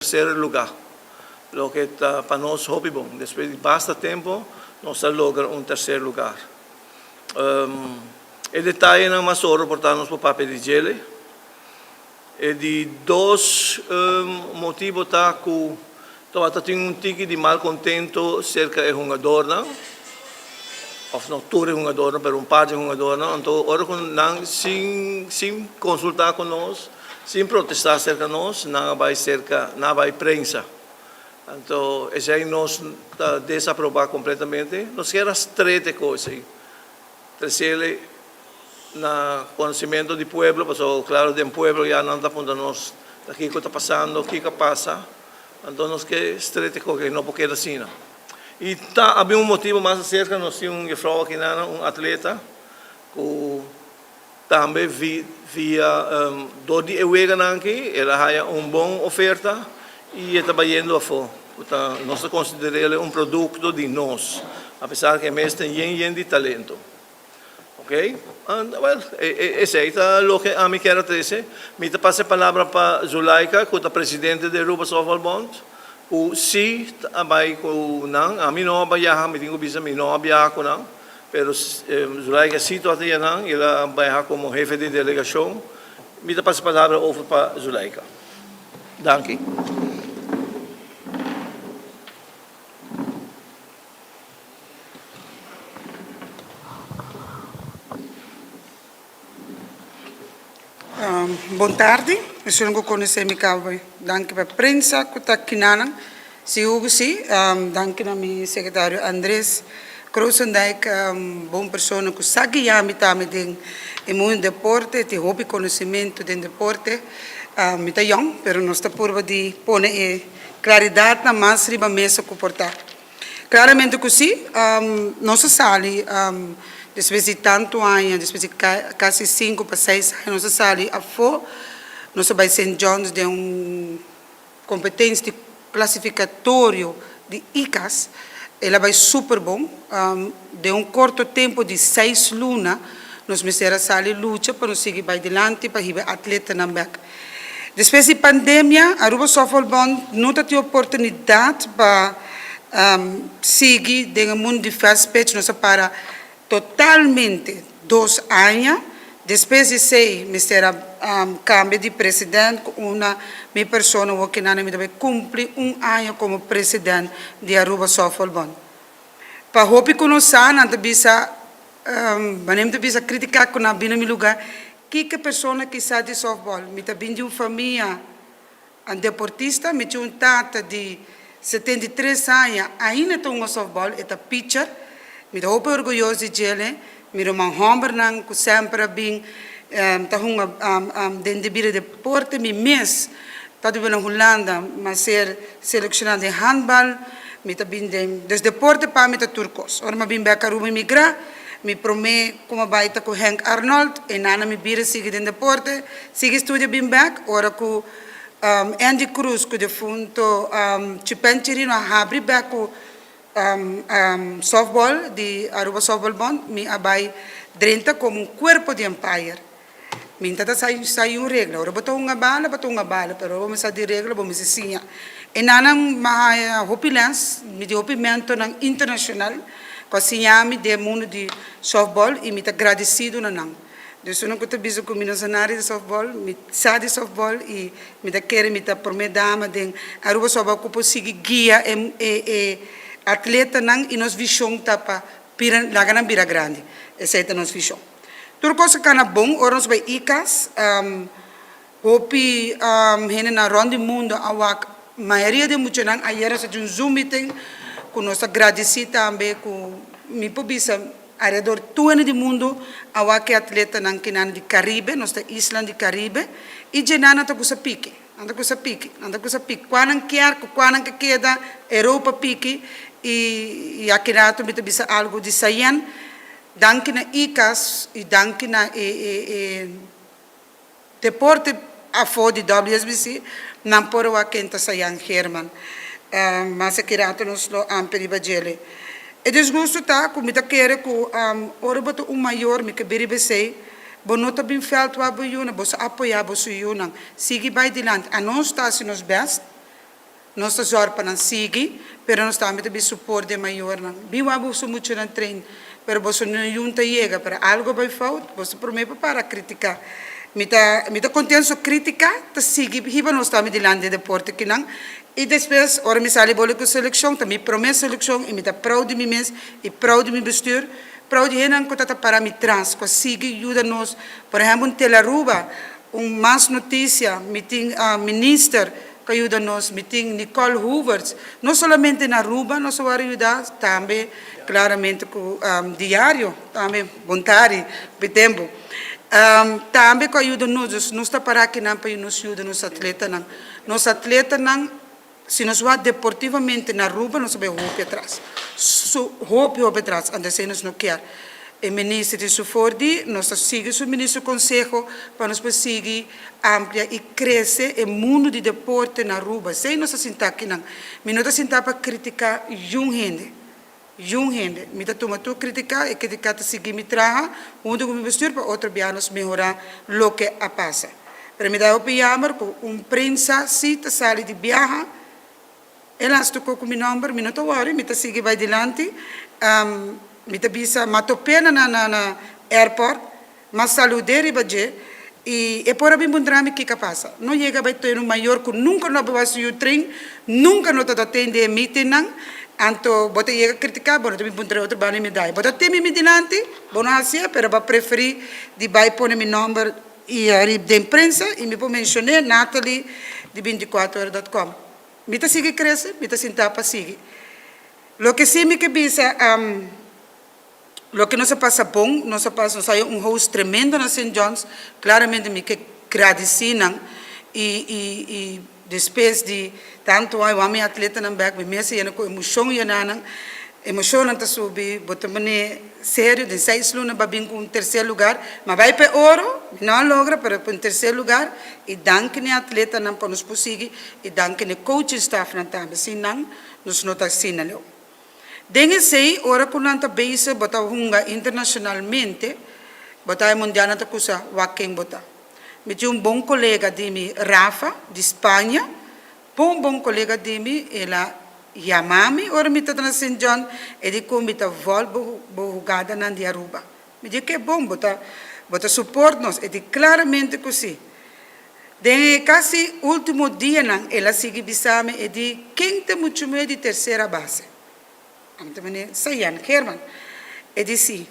Tercer lugar, loke ta pa nos hopi bon. Despues di basta tempo nos a logra un tercer lugar. E detayenan mas oro por ta nos por papia di djele. E di dos motibo ta cu tabata tin un tiki di malcontento cerca e hungadornan, of no tur e hungadornan pero un par di hungadornan, anto ora cu nan sin sin consulta cu nos, Sin protestá serka nos, nan a bai serka, nan a bai prensa. Anto esei nos ta desaprobá kompletamente. Nos kier a stret e kos ei, tresele na konosementu di pueblo, pasobra klaro den pueblo ya nan ta puntra nos ta kiko ta pasando, kiko a pasa. Anto nos ke stret e kos ei, no por keda asina. I ta habia un motibu mas aserka, nos tin un jefrou akinan, un atleta ku. Tambe via dor di e weganan aki el a haya un bon oferta y e ta bayendo afo cu ta nos ta considerele un producto di nos apesar cu e mes ta yen yen di talento. Ok well esey ta loke ami kier a trece. Mi ta pasa e palabra pa Zulaika cu ta presidente di Aruba Softball Bond cu si a bay cu nan. Ami no a biaha mi tin cu bisa mi no a biaha cu nan. Pero Zulaika sí tabata yanan, el a baha komo hefe di delegashon. Mi ta pasa palabra over pa Zulaika. Danki. Bon tardi, esun ku konosé mi kaba danki pa prensa ku ta kinanan si hubo si danki na mi sekretario Andres Krosendijk bon persona ku sa guia mi tambe den e mundo deporte tin hopi konosementu den deporte mi ta yòn pero nos ta purba di pone e klaridatnan mas riba mesa ku por ta. Claramente cu si, nos a sali despues di tanto aña, despues di casi cinco pa seis aña nos a sali afo, nos a bay Saint John's den un competencia di clasificatorio di ICAS, el a bay super bon, den un corto tempo di seis luna nos mester a sali lucha pa nos sigui bay dilanti pa hiba e atletanan bek. Despues di pandemia, Aruba Softball Bond no ta tin oportunidad pa sigui den e mundo di fast pitch. Nos a para totalmente dos aña. Despues di esey mester a cambia di president cu una mi persona wou kinan mi ta bay cumpli un aña como president di Aruba Softball Bond. Pa hopi cu no sa nan ta bisa, manera mi ta bisa critica cu nan a bini na mi lugar, Kiko persona ki sa di softball? Mi ta bin di un famia deportista. Mi tin un tata di 73 aña ainda ta hunga softball, e ta pitcher. Mi ta hopi orguyoso di djele. Mi ruman hombernan ku semper a bin ta hunga den di bida deporte. Mi mes ta biba na Hulanda, mi a ser selekshona den handbal. Mi ta bin den, dus deporte pa mi ta tur kos. Ora mi a bin bek Aruba emigra, Mi promé ku mi bai ta ku Henk Arnold, e nana mi bira sigui den deporte, sigui studia bin bèk, ora ku Andy Cruz ku defunto Chipen Chirino a habri bèk ku softball di Aruba Softball Bond, mi a bai drenta komo un kuerpo di umpire. Mi ta ta sa sa un regla, ora bo ta hunga bala, bo ta hunga bala, pero ora bo mester sa di regla bo mester siña. E nannan mi a haya hopi lès, mi tin hopi mentornan internashonal ku a siña mi den e mundu di sòftbòl i mi ta gradesido na nan. Dus unu ku ta bisa ku mi no sa nada di sòftbòl, mi sa di sòftbòl i mi ta kere mi ta promé dama den Aruba Sòftbòl ku por sigui guia e e atletanan i nos vishon ta pa bira laga nan bira grandi. Esei ta nos vishon. Tur kos a kana bon ora nos bai ICAS. Hopi hendenan rònt di mundu a wak mayoria di e muchanan. Ayer nos a tin un Zoom meeting ku nos ta gradisí tambe ku mi por bisa alrededor tur hende di mundu a wak e atletanan kinan di Karibe, nos ta islan di Karibe, i djenan nan ta kusa piki, nan ta kusa piki, nan ta kusa piki. Kua nan kier ku kua nan ke keda, Europa piki i aki rato mi ta bisa algu di Sayen. Danki na ICAS y danki na e e deporte afo di WSBC nan por wak ken ta Sayan Geerman. Mas aki rato nos lo amplia riba djele. E disgusto ta cu mi ta kere cu ora bo ta un mayor mi ke biri besey bo no ta bin veld wak bo yunan bo sa apoya bo su yunan sigui bay dilanti anos ta haci nos best. Nos ta zòrg pa nan sigui, pero nos tambe ta bin suport den mayornan. Bin wak boso muchanan train, pero boso no yun ta yega, pero algo bai fout, boso prome pa para critica. Mi ta mi ta contento so critica ta sigui hiba nos tambe dilanti den deporte kinan y despues ora mi sali boli cu seleccion ta mi prome seleccion y mi ta proud di mi mes y proud di mi bestuur, proud di hendenan cu ta ta para mi tras cu a sigui yuda nos, por ehempel un Telaruba, un mas noticia mi tin minister Cu a yuda nos, mi tin Nicole Hoevertsz, no solamente na Aruba nos a worde yuda, tambe claramente cu Diario, tambe bon tardi, hopi tempo, tambe cu a yuda nos, dus nos ta para akinan pa nos yuda nos atletanan. Nos atletanan, si nos wak deportivamente na Aruba nos a bay hopi atras, hopi hopi atras, anto esey nos no kier. E minister tin su for di, nos ta sigui su minister conseho pa nos por sigui amplia y crece e mundo di deporte na Aruba. Esey nos ta sinta akinan. Mi no ta sinta pa critica yun hende, yun hende. Mi ta tuma tur critica, e critica ta sigui mi traha hunto cu mi bestuur pa otro bia nos mehora loke a pasa. Pero mi ta hopi jammer cu un prensa si ta sali di biaha. E las tocó cu mi nomber, mi no ta worry, mi ta sigui bay dilanti. Mi ta bisa, ma top'é na na na airport, ma salud'é riba dje y e por a bin puntra mi kico a pasa. No yega bay tene un mayor cu nunca no a baba su yu tren, nunca no ta ta tende e meetingnan, anto bo ta yega critica, bo no ta bin puntra e otro banda di medaya. Bo ta teme mi dilanti, bo no hacié, pero bo a preferi di bay pone mi nomber y riba den prensa y mi por mencion'é, Nathalie di binticuatro dot com. Mi ta sigui krese, mi ta sintá pa sigui. Loke sí mi ke bisa, loke nos a pasa bon, nos a pasa, nos haya un host tremendo na Sint John's, klaramente mi ke gradisí nan i i i despues di tantu aña wak mi atletanan bèk, mi mes a yena ku emoshon yená nan, emoshonnan ta subi, bo ta manera serio, den seis luna bo a bin ku un terser lugar, mi a bai pa e oro, mi no a logra, pero pa un terser lugar i danki na e atletanan pa nos por sigui I danki n'e coaching staffnan tambe, sin nan nos no ta asina leu. Den esei, ora ku nan ta bezig bo ta hunga internashonalmente, bo ta e mundialnan ta kusa wak ken bo ta. Mi tin un bon kolega di mi, Rafa, di Spaña, bon bon kolega di mi, el a yama mi ora mi ta na Sint John, e di ku mi ta vòl bo bo hugadanan di Aruba. Mi di ke bon, bo ta bo ta support nos, e di klaramente ku si. Den e kasi ultimo dianan el a sigui bisa mi e di ken ta muchu mue di tersera base. Ami ta mane Sayan Geerman. E di si,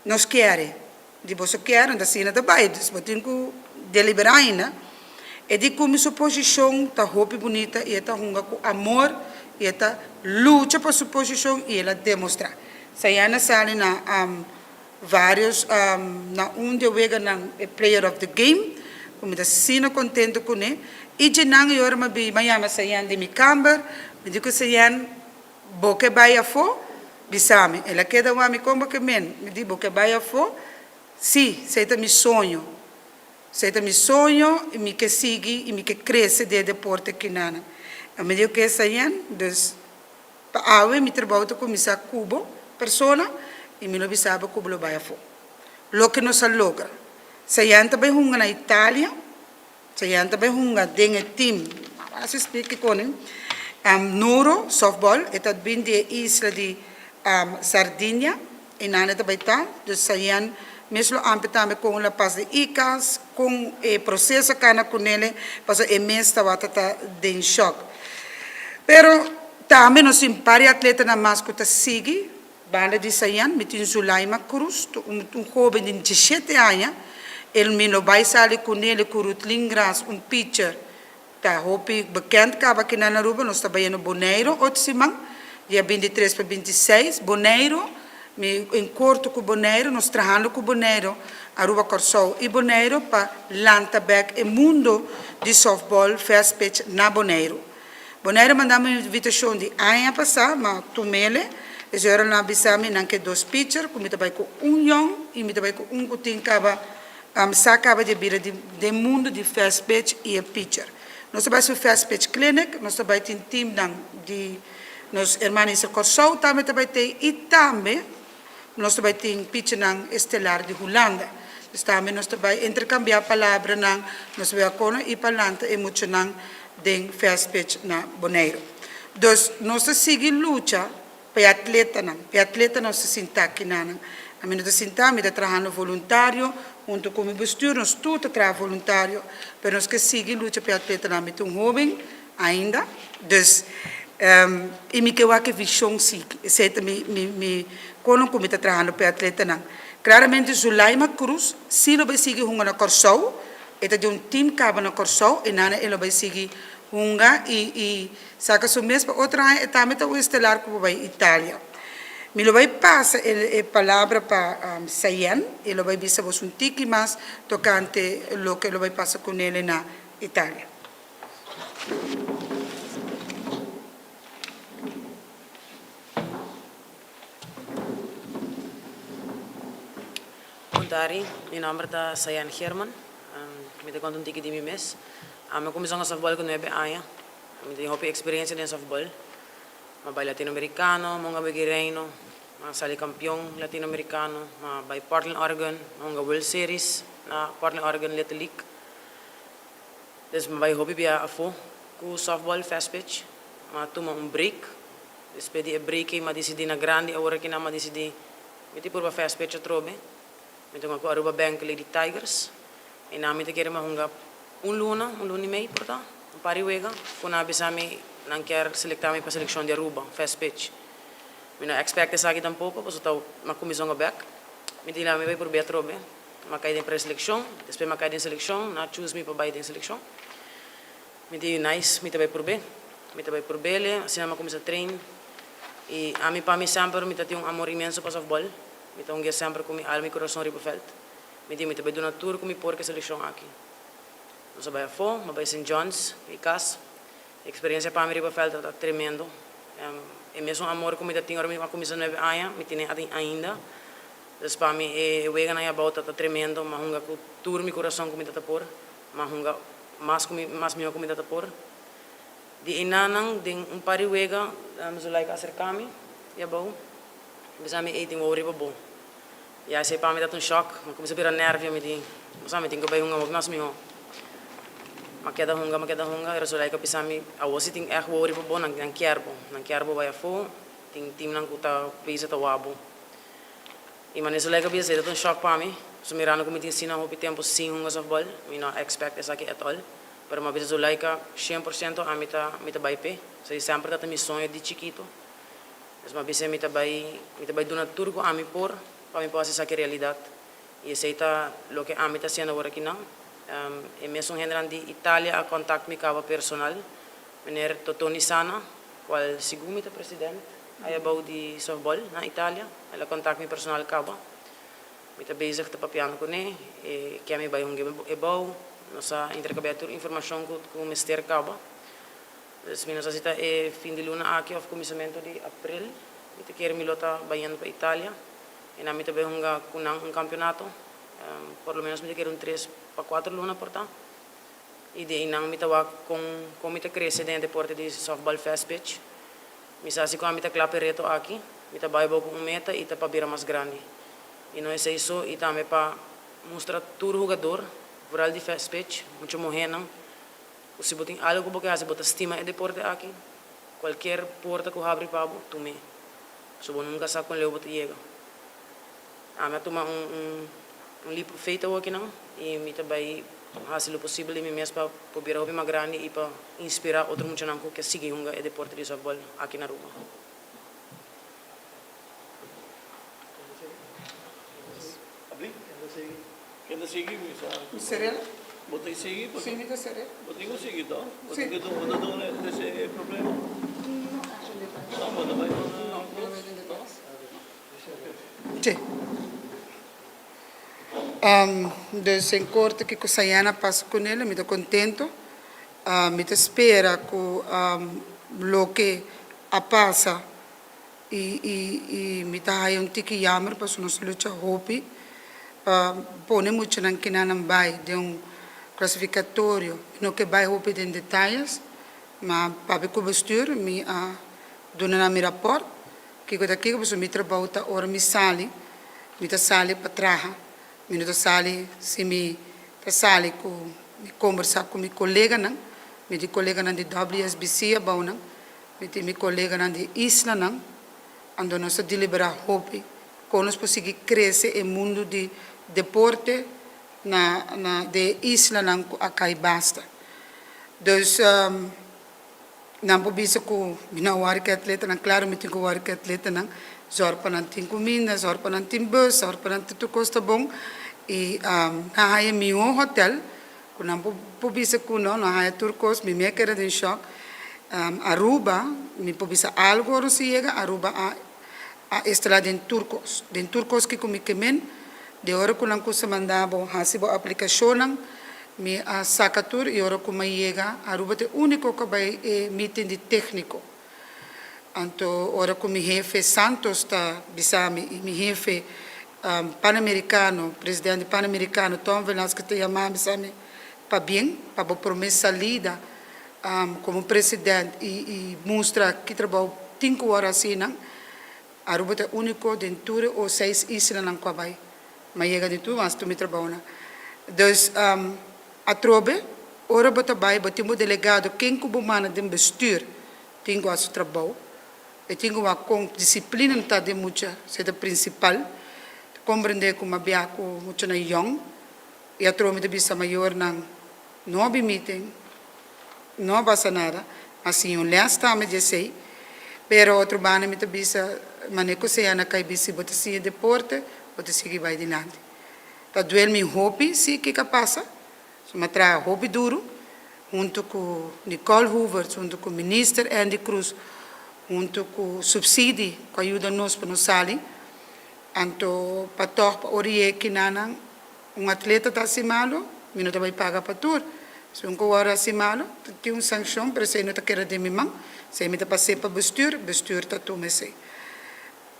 nos kier e. Di boso kier no ta asina ta bai, dus bo tin ku deliberá ainda. E di ku mi su posishon ta hopi bunita i e ta hunga ku amor i e ta lucha pa su posishon i el a demostrá. Sayan a sali na Varios na un di e weganan e player of the game ku mi ta asina kontento kuné i dje nan e ora mi a bin mi a yama Sayen den mi kamber mi di ku Sayen bo ke bai afó bisa mi el a keda wak mi kon bo ke men mi di bo ke bai afó si esei ta mi soño esei ta mi soño i mi ke sigui i mi ke krese den e deporte kinanan mi di oke Sayen dus Pa awe mi trabou ta kuminsá ku bo persona i mi lo bisa bo ku bo lo bai afó. Loke nos a logra. Sayan ta bai hunga na Italia, Sayan ta bai hunga den e team, as we speak kiko Nuro softball, e ta bin di e isla di Sardinia, einan e ta bai ta. Dus Sayan mes lo ampia tambe kon la pas di ICAS, kon e proseso a kana kunele, pasobra e mes tabata ta den shòk. Pero tambe nos tin par di atletanan mas ku ta sigui banda di Sayan. Mi tin Zulaima Cruz, ta un un hoben di diesshete aña. El mi lo bai sali kunele ku Rutlin Gras, un pitcher ta hopi bekend kaba aki na Aruba. Nos ta bayendo Boneiru otro siman, dia bintitres pa bintiseis. Boneiru, mi en korto ku Boneiru, nos trahando ku Boneiru, Aruba, Kòrsou i Boneiru pa lanta bèk e mundo di sòftbòl fast pitch na Boneiru. Boneiru manda mi un invitashon di aña pasá, ma tumele. E señora nan a bisa mi nan ke dos pitcher ku mi ta bai ku un yòn i mi ta bai ku un ku tin kaba sa kaba di bira di den mundu di fast pitch i e pitcher. Nos ta bai su fast pitch clinic, nos ta bai tin teamnan di nos hermana Isra Kòrsou tambe ta bai tei i tambe nos ta bai tin pitchernan estelar di Hulanda. Dus tambe nos ta bai interkambiá palabranan, nos ta bai a kono i pa lanta e muchanan. den fast pitch na Boneiru. Dus nos ta sigui lucha pa e atletanan, pa e atletanan nos ta sinta akinanan. Ami no ta sinta, mi ta trahando voluntario hunto ku mi bestuur, nos tur ta traha voluntario, pero nos ke sigui lucha pa e atletanan. Mi ta un hoben ainda, dus i mi ke wak e vishon sigui. Esei ta mi mi mi kono ku mi ta trahando pa e atletanan. Klaramente Zulaima Cruz si lo bai sigui hunga na Kòrsou, E ta di un team caba na Corsou y nana e lo bay sigui hunga y y saca su mes pa otro aña e tambe ta un estelar cu por bay Italia. Mi lo bay pasa e e palabra pa Sayen e lo bay bisa bos un tiki mas tocante loke lo bay pasa cu nele na Italia. Bon tardi, mi nomber ta Sayan Geerman. Mi ta konta un tiki di mi mes. Ami a kuminsá ku sòftbòl ku nuebe aña. Mi tin hopi eksperensia den sòftbòl. Mi a bai Latinoamerikano, mi a hunga Wiki Reino, mi a sali kampion Latinoamerikano, mi a bai Portland Oregon, mi a hunga World Series na Portland Oregon Little League. Dus mi a bai hopi bia afó ku sòftbòl fast pitch. Mi a tuma un break. Despues di e break ei mi a disidí na grandi awor aki nan mi a disidí Mi tin purba fast pitch atrobe. Mi ta hunga ku Aruba Bank Lady Tigers. I nan mi ta kere mi hunga un luna, un luna i mei por ta, un par di wega, ku nan a bisa mi nan kier selektá mi pa selekshon di Aruba, fast pitch. Mi no a expect esaki tampoko, pasobra ta mi a kuminsá hunga bèk. Mi di nan mi bai purba atrobe. Mi a kai den preselekshon, despues mi a kai den selekshon, nan a choose mi pa bai den selekshon. Mi di, Nice, mi ta bai purb'é. Mi ta bai purb'é, asina mi a kuminsá train. I ami pa mi semper mi ta tin un amor inmenso pa sòftbòl. Mi ta hungu'é semper ku mi alma i kurason riba vèlt. Mi di mi ta bai duna tur ku mi por ku e selekshon aki. Nos a bai afó, mi a bai Sint John's, mi kas. E eksperensia pa mi riba vèlt tabata tremendo. E mesun amor ku mi ta tin ora mi a kuminsá nuebe aña, mi tene ainda. Dus pa mi e weganan ei abou tabata tremendo. Mi a hunga ku tur mi kurason ku mi ta por. Mi a hunga mas ku mi mas mihó ku mi ta ta por. Di enanan den un par di wega Zulaika a aserká mi i abou i bisa mi, Ey, tin wou riba bo. Ya esei pa mi tabata un shòk. Mi a kuminsá bira nèrvio. Mi di, Bo sa mi tin ku bai hunga hopi mas mihó. Mi a keda hunga, mi a keda hunga, pero Zulaika a bisa mi, Awor si tin ègt wou riba bo, nan nan kier bo. Nan kier bo bai afó. Tin timnan ku ta bisa ta wak bo. I manera Zulaika a bisa esei tabata un shòk pa mi. Pasobra mirando ku mi tin asina hopi tempu sin hunga sòftbòl, mi no a èkspèkt esaki at all. Pero mi a bisa Zulaika, 100% ami ta mi ta bai p'e. Esei semper tabata mi soño di chikito. Dus mi a bis'é mi ta bai mi ta bai duna tur ku ami por pa mi por hasi esaki realidat. I esei ta loke ami ta hasiendo awor akinan. E mesun hendenan di Italia a kontakt mi kaba personal, meneer Totoni Sanna, kual segun mi ta president aya bou di softball na Italia. El a kontakt mi personal kaba. Mi ta bezig ta papiando kuné, e ke mi bai hunga e bou. Nos a interkambiá tur informashon ku ku mester kaba. Dus mi no sa si ta e fin di luna aki òf kuminsamentu di aprel. Mi ta kere mi lo ta bayendo pa Italia i nan mi ta bai hunga ku nan un kampionato. Por lo menos mi ta kere un tres pa kuater luna por ta. I di einan mi ta wak kon kon mi ta krese den e deporte di sòftbal fast pitch. Mi sa si ku ami ta kla pa e reto aki. Mi ta bai bou ku un meta i ta pa bira mas grandi. I no esei so, i tambe pa mustra tur hugador, vooral di fast pitch, mucha muhénan, ku si bo tin algu ku bo ke hasi, bo ta stima e deporte aki, kualkier porta ku habri pa bo, tum'é. Pasobra bo nunka sa kon leu bo ta yega. Ami a tuma un un un leap of faith awokinan i mi ta bai hasi lo posibel di mi mes pa por bira hopi mas grandi i pa inspirá otro muchanan ku ke sigui hunga e deporte di sòftbòl aki na Aruba. Sí. Dus en korte kiko Sayana pasa ku nel, mi ta kontento. Mi ta spera ku loke a pasa i i i mi ta haya un tiki yammer pasobra nos a lucha hopi pa pone muchanan kinanan bai den un klasifikatorio. Mi no ke bai hopi den detayes, ma papia ku bestuur mi a duna nan mi rapòrt. Kiko ta kiko? Pasobra mi trabou ta ora mi sali, mi ta sali pa traha. Mi no ta sali si mi ta sali ku mi kombersá ku mi koleganan. Mi tin koleganan di WSBC abounan, mi tin mi koleganan di islanan, anto nos ta deliberá hopi kon nos por sigui krese e mundu di deporte na na den e islanan ku a kai basta. Dus nan por bisa ku mi no a wòrdu ku e atletanan, klaro mi tin ku wòrdu ku e atletanan, zòrg pa nan tin kuminda, zòrg pa nan tin bus, zòrg pa nan tur kos ta bon i nan haña mihó hotèl Ku nan por bisa ku no, no haya tur kos, mi mei a keda den shòk. Aruba, mi por bisa algu ora nos a yega, Aruba a a estelá den tur kos. Den tur kos kiko mi ke men, di ora ku nan kusa manda bo hasi bo aplikashonnan, mi a saka tur i ora ku mi a yega, Aruba ta e úniko ku a bai e meeting di tékniko. Anto ora ku mi hefe Santos ta bisa mi i mi hefe Panamericano, presidente di Panamericano Tom Velasquez ta yama mi bisa mi, Pabien pa bo prome salida komo president i mustra ki trabou tin ku wòrdu hasi nan. Aruba ta e úniko den tur e o seis islanan ku a bai. Mi a yega den tur mas tur mi trabounan. Dus atrobe ora bo ta bai bo tin bo delegado ken ku bo manda den bestuur tin ku hasi trabou. E tin ku wak kon disiplina no ta den mucha, esei ta prinsipal. Ta komprendé ku mi a biaha ku muchanan yòn i atrobe mi ta bisa mayornan no a bin meeting, no a pasa nada, ma siña un lès tambe di esei. Pero otro banda mi ta bisa manera ku sea na kai bisi bo ta siña deporte, bo ta sigui bai dilanti. Ta duel mi hopi si kiko a pasa, So mi a traha hopi duru huntu ku Nicole Hoevertsz, huntu ku Minister Endy Croes, huntu ku subsidi ku a yuda nos pa nos sali. Anto pa tòg pa ora yega kinanan un atleta ta hasi malu, mi no ta bai paga pa tur. Si un ku wòrdu hasi malu, ta tin un sankshon, pero esei no ta keda den mi man. Esei mi ta pas'é pa bestuur, bestuur ta tuma esei.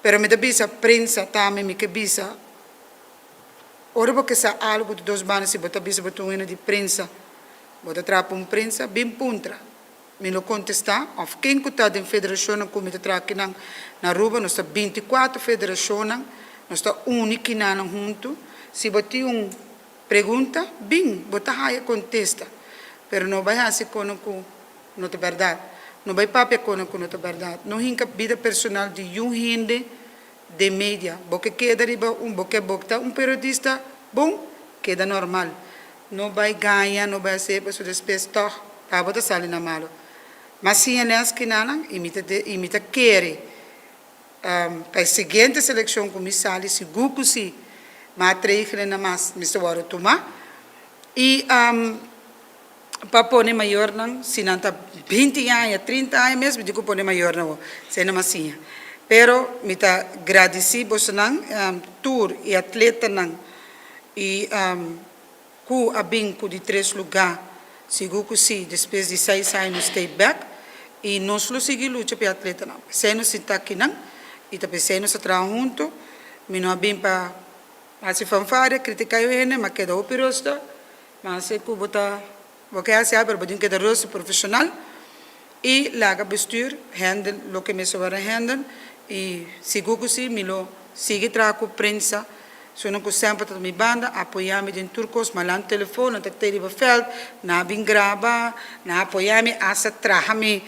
Pero mi ta bisa prensa tambe, mi ke bisa. Ora bo ke sa algu di dos banda si bo ta bisa bo ta un hende di prensa, bo ta traha pa un prensa, bin puntra. Mi lo kontestá òf ken ku ta den federashonnan ku mi ta traha kinan na Aruba, nos ta binti kuater federashonnan, nos ta uni kinanan huntu. Si bo tin un pregunta, bin, bo ta haya kontesta. Pero no bai hasi kono ku no ta bèrdat. No bai papia kono ku no ta bèrdat. No hinka bida personal di yun hende Den media, bo ke keda riba un bo ke bo ta un periodista bon, keda normal. No bai gaña, no bai hasi pasobra despues tog pa bo ta sali na malo. Ma siña les kinanan y mi ta y mi ta kere pa e siguiente seleccion cu mi sali sigur cu si maatregelen na mas mester worde tuma y pa pone mayornan, si nan ta binti aña, trinta aña mes mi tin ku pone mayornan awor, esei nan mas siña. Pero mi ta gradisí bosonan tur e atletanan i ku a bin ku di tres lugá, sigur ku si despues di seis aña nos stay bèk i nos lo sigui lucha pa e atletanan. P'esei nos sinta akinan i ta p'esei nos ta traha huntu. Mi no a bin pa hasi fanfaria, kritiká e hende, mi a keda hopi rustig. Mase ku bo ta bo ke hasi pero bo tin keda rustig profeshonal i laga bestuur handle loke mester wòrdu handle i sigur ku si mi lo sigui traha ku prensa esunnan ku semper ta ta mi banda apoya mi den tur kos malan telefon nan ta te riba vèlt nan a bin graba nan a apoya mi asta traha mi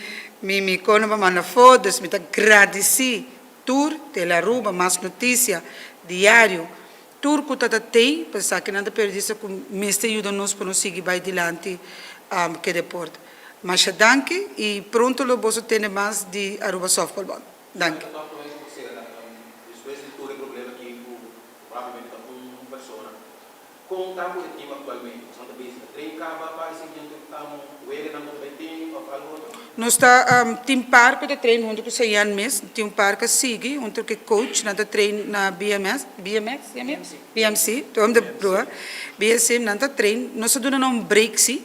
mi mi kono pa manda foto dus mi ta gradisi tur Telearuba mas notisia diario Tur ku ta ta tei, pa esaki nan ta periodista ku mester yuda nos pa nos sigui bai dilanti ku e deporte. Masha danki i pronto lo boso tende mas di Aruba Softball Bond. Danki. Despues di tur e problema aki ku probablemente ta un persona, Kon ta ku e team aktualmente? Boso ta bezig ta train kaba pa e siguiente weganan ku ta bai tin òf algu otro? Nos ta tin par ku ta train huntu ku Sayan mes, tin un par ku a sigui huntu ku e coach, nan ta train na BMS, BMX, BMX? BMC, tur hende ta proba, BSC, nan ta train, nos a duna nan un break si,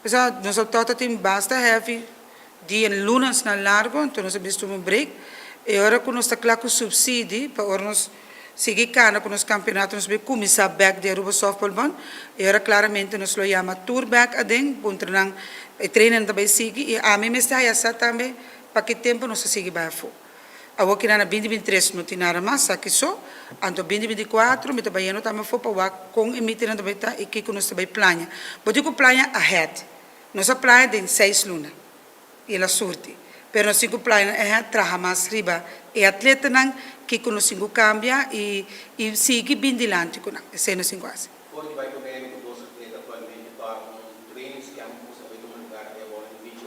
pasobra nos a tabata tin basta heavy dia lunasnan largo, anto nos a bisa tuma un break, e ora ku nos ta kla ku subsidi pa ora nos sigui kana ku nos kampeonato nos bai kuminsá bèk di Aruba Softball Bond, e ora klaramente nos lo yama tur bèk aden, puntra nan e trainernan ta bai sigui i ami mester haya sa tambe pa ki tempu nos ta sigui bai afó. Awor kina na binti 23 no tin nada mas, sa ki so, anto binti 24 mi ta bai yendo tambe afó pa wak kon e meetingnan ta bai ta i kiko nos ta bai plania. Bo tin ku plania ahead. Nos a playa den seis luna y el a surti, pero nos tin cu playa e traha mas riba e atletanan, kico nos tin cu cambia y y sigui bin dilanti cu nan. Esey nos tin cu haci. For di bai Boneiru cu dos atleta actualmente pa un trainings camp cu sa bai tuma lugar den Bola di Beach.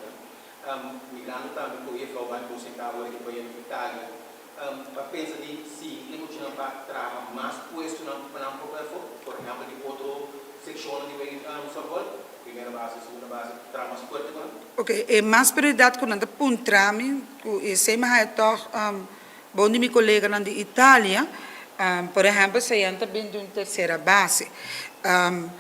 Mirando tambe cu juffrouw bai presenta awor aki pa yendo Italia, pa pensa di sigui e muchanan pa traha mas puestonan pa nan por bai afo, por ehempel di otro seccionnan di wega di softball, primera base, segunda base, traha mas fuerte cu nan? Ok, e mas prioridad cu nan ta puntra mi, cu esey mi haya tog bon di mi coleganan di Italia, por ehempel Sayan ta bin di un tercera base, nan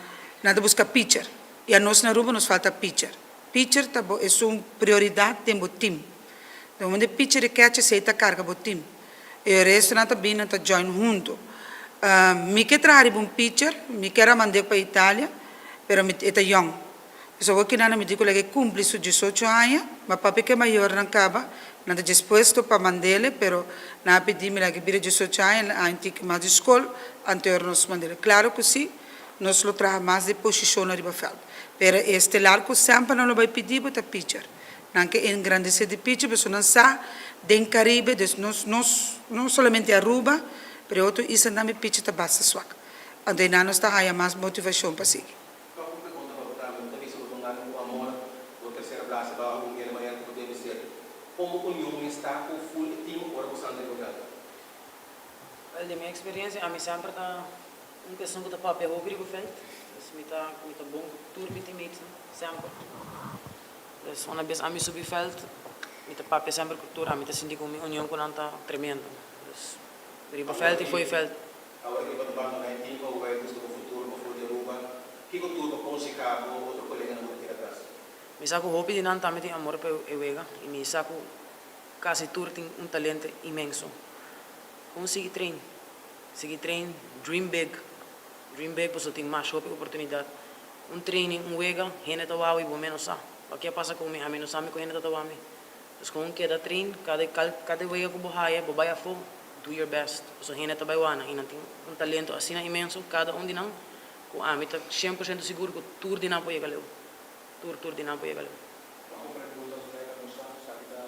ta busca pitcher, y anos na Aruba nos falta pitcher. Pitcher ta bo esun prioridad den bo team. Den momento di pitcher y catcher esey ta carga bo team. E restonan ta bin nan ta join hunto. Mi ke traha riba un pitcher, mi kier a mand'é pa Italia, pero mi e ta yong. Pasobra awor kinan mi di ku lege e cumpli su diesocho aña, ma papia ke mayornan caba, nan ta dispuesto pa mand'ele, pero nan a pidi mi lage bira diesocho aña, aña tin mas di scol, anteor nos mand'ele. Claro cu si. Nos lo traha mas di posishonnan riba vèlt. Pero e estelar ku semper nan lo bai pidi bo ta picher. Nan ke engrandesé di picher pasobra nan sa den Karibe, dus nos nos no solamente Aruba, pero e otro isla tambe picher ta basta swak. Anto einan nos ta haya mas motivashon pa sigui. Tòg un pregunta pa bo tambe. Bo ta bisa bo ta un gana ku amor, bo tersera plasa bao algun hende manera ku bo debe ser. Kon bo union mes ta ku ful e team ora bo santa riba vèlt? Wèl, den mi eksperensia ami semper ta Un persoon ku ta papia hopi riba veld, dus mi ta mi ta bon ku tur mi teammatesnan, semper. Dus una bes ami subi veld, mi ta papia semper ku tur, ami ta sinti ku mi union ku nan ta tremendo. Dus riba veld i fo'i veld. Awor ki bo ta bandoná e team pa bo bai buska bo futuro pafó di Aruba, kiko tur bo konsehá bo otro koleganan ku ta keda atras? Mi sa ku hopi di nan tambe tin amor pa e wega i mi sa ku kasi tur tin un talento inmenso. Kon sigui train? Sigui train, dream big, dream big pasobra tin mas hopi oportunidad. Un training, un wega, hende ta wou y bo menos sa. Loke a pasa cu mi, ami no sa mi cu hende ta ta wou mi. Dus con keda train, cada cada wega cu bo haya, bo bay afo, do your best. Pasobra hende ta bay wou nan y nan tin un talento asina inmenso, cada un di nan, cu ami ta cien por ciento sigur cu tur di nan por yega leu. Tur, tur di nan por yega leu. Bajo pregunta Zuleika nos sa cu esaki ta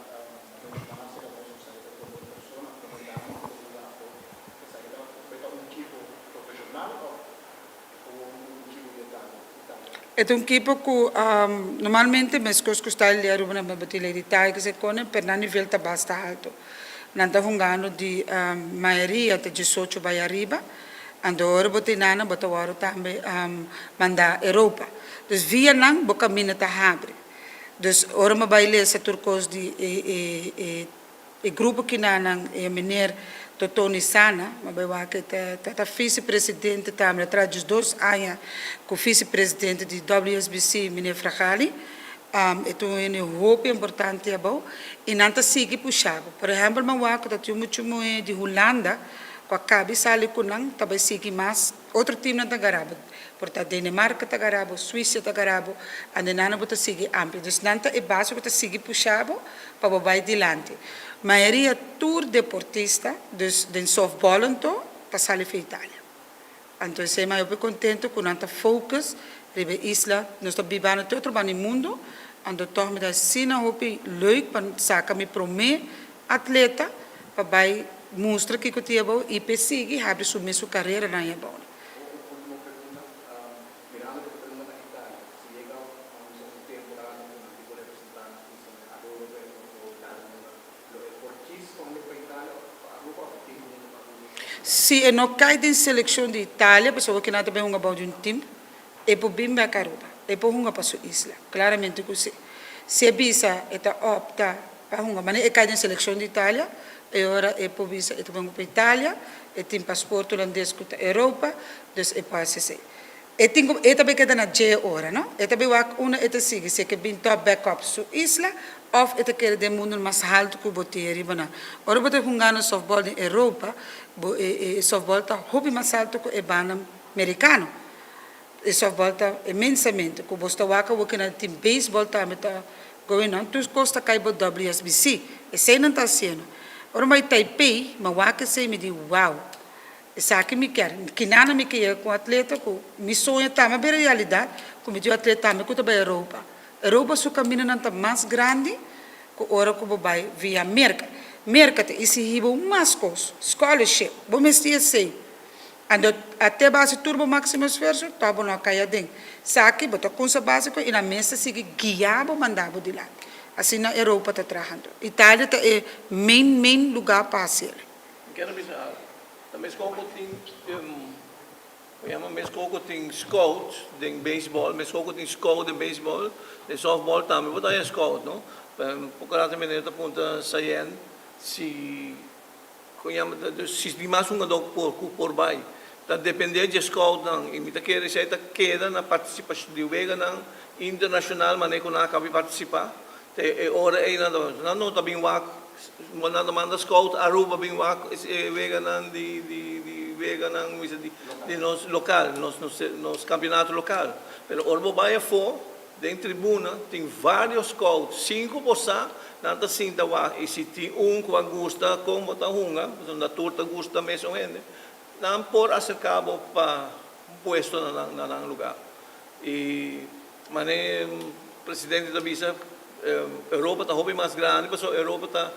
menciona acerca nos cu esaki ta prome persona, prome dama cu ta hunga afo. Esaki ta ta un ekipo profesional of gewoon un ekipo di Italia? E ta un ekipo cu normalmente mescos cu style di Aruba nan bati Lady Tigers e cone pero nan nivel ta basta alto. Nan ta hungando di mayoria ta diesocho bay ariba. Anto ora bo tin nan bo ta wòrdu tambe mandá Europa. Dus via nan bo kaminda ta habri. Dus ora mi bai lesa tur kos di e e e e grupo kinanan e meneer Totoni Sana, mi bai wak e ta ta ta vice presidente tambe, a traha diesdos aña ku vice presidente di WSBC meneer Fragali. E ta un hende hopi importante abou i nan ta sigui pusha bo. Por ehèmpel mi a wak ku ta tin un mucha muhé di Hulanda ku a kabi sali ku nan ta bai sigui mas otro teamnan ta gara bo. Por ta Denemarka ta gara bo, Suisia ta gara bo, ande nan bo ta sigui amplia. Dus nan ta e base ku ta sigui pusha bo pa bo bai dilanti. Mayoria tur deportista, dus den softball anto, ta sali for Italia. Anto esei mi a hopi contento cu nan ta focus riba e isla. Nos ta biba na tur otro banda di mundo, anto toch mi ta asina hopi leuk pa saca mi prome atleta pa bay mustra kico tin abou y p'e sigui habri su mesun careranan ahí abou. Un ultimo pregunta, mirando cu ta pregunta na Italia, si yega un temporada cu nan tin cu representa nan isla na Aruba pero no Lo e por kies skonde pa Italia of pa Aruba of e tin ku hunga pa Aruba of Italia? Si e no kai den selekshon di Italia pasobra kina ta bai hunga bou di un tim, e por bin bek Aruba. E por hunga pa su isla. Klaramente ku si. Si e bisa e ta opta pa hunga, manera e kai den selekshon di Italia, e ora e por bisa e ta bai hunga pa Italia, e tin pasport hulandes ku ta Europa, dus e por hasi esei. E tin ku e ta bai keda na dje ora, no? E ta bai wak unda e ta sigui, si e ke bin tòp bèk òp su isla òf e ta kere den mundu mas haltu ku bo tin riba nan. Ora bo ta hungando sòftbòl den Europa, bo e e sòftbòl ta hopi mas haltu ku e banda merikano. E sòftbòl ta inmensamente ku bo sta wak awor kina tin beisbòl tambe ta going on, tur kos ta kai bo WSBC. Esei nan ta hasiendo. Ora mi bai Taipei, mi a wak esei mi di wow. Esaki mi kier. Kinana mi ke yega ku un atleta ku mi soño tambe a bira realidad, ku mi tin un atleta tambe ku ta bai Europa. Europa su kamindanan ta mas grandi ku ora ku bo bai via Merka. Merka ta exigí bo mas kos, scholarship, bo mester esei. Anto a te base tur bo máksimo esfuerso, tòg bo no a kai aden. Esaki bo ta kunsa básiko i nan mes ta sigui guia bo manda bo dilanti. Asina Europa ta traha anto. Italia ta e main main lugá pa hasi el. Mi kier a bisa algo. Ta meskos ku tin, ku yama meskos ku tin scout den beisbòl, meskos ku tin scout den beisbòl, den sòftbòl tambe bo ta haña scout, no? Poko rato meneer ta puntra Sayen si. Con yama ta si di mas hungador por cu por bay ta depende dje scoutnan y mi ta kere esey ta keda na participacion di weganan internacional mane cu nan a caba di participa te e ora ey nan ta nan no ta bin wak nan ta manda scout Aruba bin wak e weganan di di di weganan mi bisa di di nos local nos nos campeonato local pero ora bo bay afo Den tribuna tin varios scout, sin cu bo sa, nan ta sinta wak y si tin un cu a gusta con bo ta hunga, pasobra na tur ta gusta mesun hende, nan por acerca bo pa un puesto na nan na nan lugar. Y mane presidente ta bisa, Europa ta hopi mas grandi pasobra Europa ta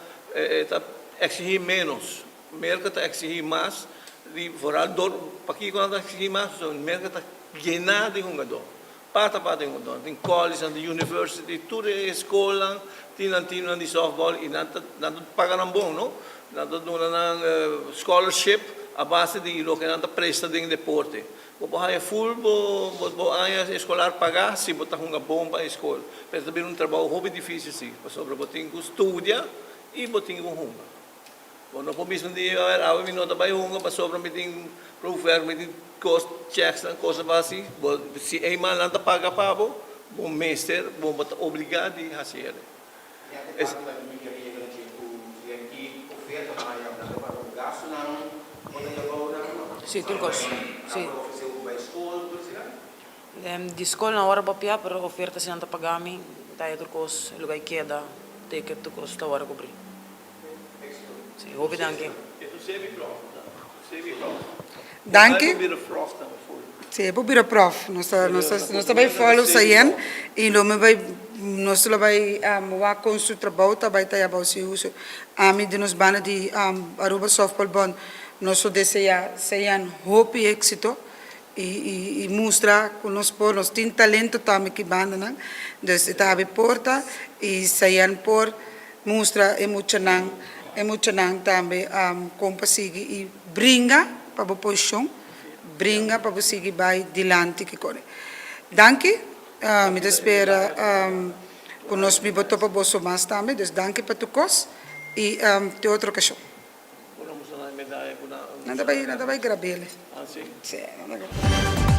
ta exigi menos, Merca ta exigi mas, di vooral dor, pakico nan ta exigi mas? Pasobra Merca ta yena di hungador. Pata pata tin montón. Tin collegenan, tin university, tur e scolnan tin nan teamnan di softball y nan ta nan ta paga nan bon no. Nan ta duna nan scholarship a base di loke nan ta presta den deporte. Bo por haya full bo bo aña escolar paga si bo ta hunga bon pa e scol. Pero ta bira un trabou hopi dificil si, pasobra bo tin cu studia y bo tin cu hunga. Bo no por bisa un dia, a ber, awe mi no ta bai hunga pasobra mi tin proefwerk, mi tin kos, chèksnan, kos a hasi. Bo, si e imannan ta paga pa bo, bo mester, bo bo ta obligá di hasi el. Mi a te parti tambe mi kier yega na dje ku si den ki oferta nan a yama nan ta paga bo gastunan, bo ta yabou nan? Sí, tur kos. Sí. Nan por ofresé bo bai skol, tur asina? Di skol nan ora papia, pero oferta si nan ta paga mi, ta haya tur kos, lugá i keda, ticket, tur kos ta ora kubrí. Sí, hopi danki. Danki. Sí, bo bira prof. Nos ta, nos ta, nos ta bai follow Sayen y lo mi bai, nos lo bai wak con su trabou ta bai ta yabou si uso. Ami di nos banda di Aruba Softball Bond nos lo desea Sayen hopi exito y, y, y mustra cu nos por, nos tin talento tambe ki bandanan. Dus e ta habi porta y Sayen por Mustra e muchanan e muchanan tambe kon pa sigui i bringa pa bo posishon, bringa pa bo sigui bai dilanti kikore. Danki, mi ta spera ku nos mi bo topa boso mas tambe, dus danki pa tur kos i te otro okashon. Nan ta bai nan ta bai grab'el. Sí, nan ta grab'el.